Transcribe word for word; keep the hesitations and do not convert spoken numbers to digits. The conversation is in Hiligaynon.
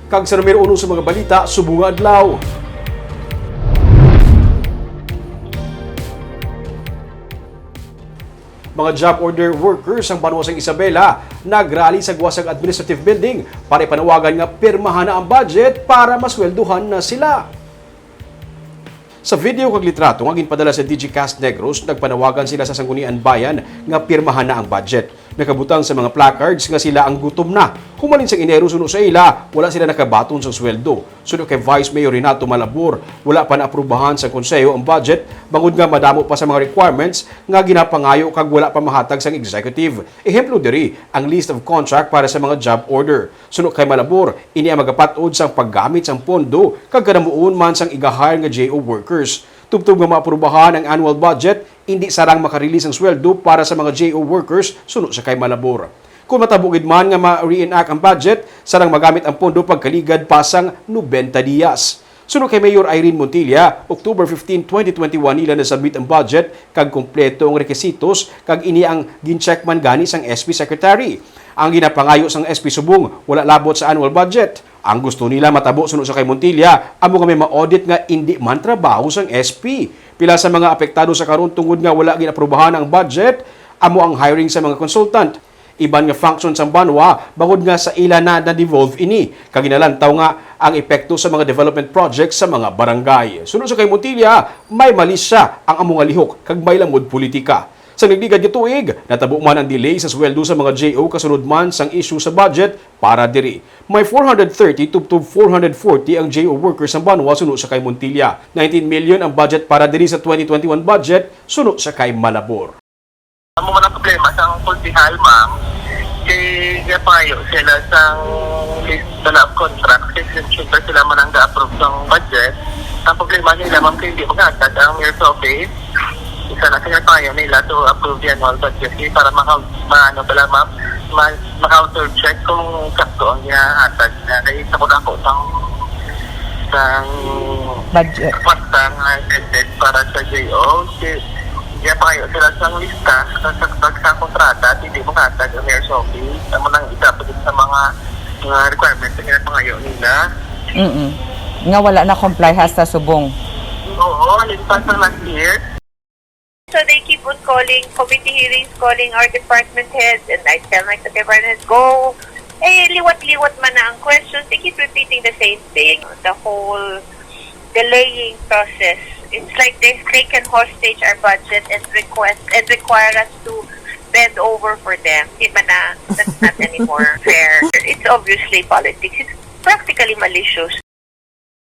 Kag sa numero uno sa mga balita, subong nga adlaw. Mga job order workers ang banwa sang Isabela nagrally sa guwa sang administrative building para ipanawagan nga pirmahan na ang budget para masweldohan na sila. Sa video kag litrato nga ginpadala sa D G Cast Negros, nagpanawagan sila sa Sangguniang Bayan nga pirmahan na ang budget. Nakabutang sa mga placards nga sila ang gutom na. Humalin sang Enero suno sa ila, wala sila nakabaton sang sweldo. Suno kay Vice Mayor Renato Malabor, wala pa naaprubahan sa konseho ang budget bangod nga madamo pa sa mga requirements nga ginapangayo kag wala pa mahatag sang executive. Ehemplo diri, ang list of contract para sa mga job order. Suno kay Malabor, ini ang magapat-od sang paggamit sang pondo kag kadamuon man sang iga-hire nga J O workers. Tubtob nga maaprubahan ang annual budget, indi sarang makarelease ang sweldo para sa mga J O workers, suno sa kay Malabor. Kung matabo gid man nga ma-reenact ang budget, sarang magamit ang pondo pagkaligad pa sang nobenta diyas. Suno kay Mayor Irene Montilla, October fifteen, twenty twenty-one nila nasubmit ang budget kag kompleto ang requisitos kag ini ang gin-check man gani sang S P secretary. Ang ginapangayo sang S P subong wala labot sa annual budget. Ang gusto nila matabo suno sa kay Montilla amo nga may ma-audit nga indi man trabaho sang S P. Pila sa mga apektado sa karon tungod nga wala gin-aprubahan ang budget amo ang hiring sa mga consultant. Iban nga function sang banwa bangod nga sa ila na na-devolve ini, kag ginalantaw nga ang epekto sa mga development projects sa mga barangay. Suno sa kay Montilla, may malisya ang amo nga lihok kag may lamod politika. Sa nagligad nga tuig, natabo man ang delay sa sweldo sa mga J O kasunod man sang issue sa budget para diri. May four hundred thirty tubtob four hundred forty ang J O workers sang banwa suno sa kay Montilla. Nineteen million ang budget para diri sa twenty twenty-one budget suno sa kay Malabor. Amo man ang problema sang Kultihal, ma'am. Kay gapangayo sila sang list na of contract, kay siyempre sila man ang ga-approve sang budget. Ang problema nila, ma'am, kay hindi maghatag ang mayor's office. Isa na sila pangayo nila to approve the annual budget, eh, para maka-, maano pala, ma'am, ma-, maka-counter check kung sakto ang ginahatag na. Kay sa kulang ko sang, sang Budget. Kwarta nga intended para sa J O, si, kaya pangayo sila sang lista sa, sa, sa, sa kontrata, hindi maghatag ang mayor's office. Amo nang isa pa din sa mga, mga requirements na ginapangayo nila. Mm-mm. Nga wala na comply hasta subong. Oo, halimbawa sa last year. So they keep on calling committee hearings, calling our department heads, and I tell my department heads, "Go." Eh, liwat-liwat man na ang questions. They keep repeating the same thing. The whole delaying process. It's like they've taken hostage our budget and request and require us to bend over for them. Di ba na, that's not anymore fair. It's obviously politics. It's practically malicious.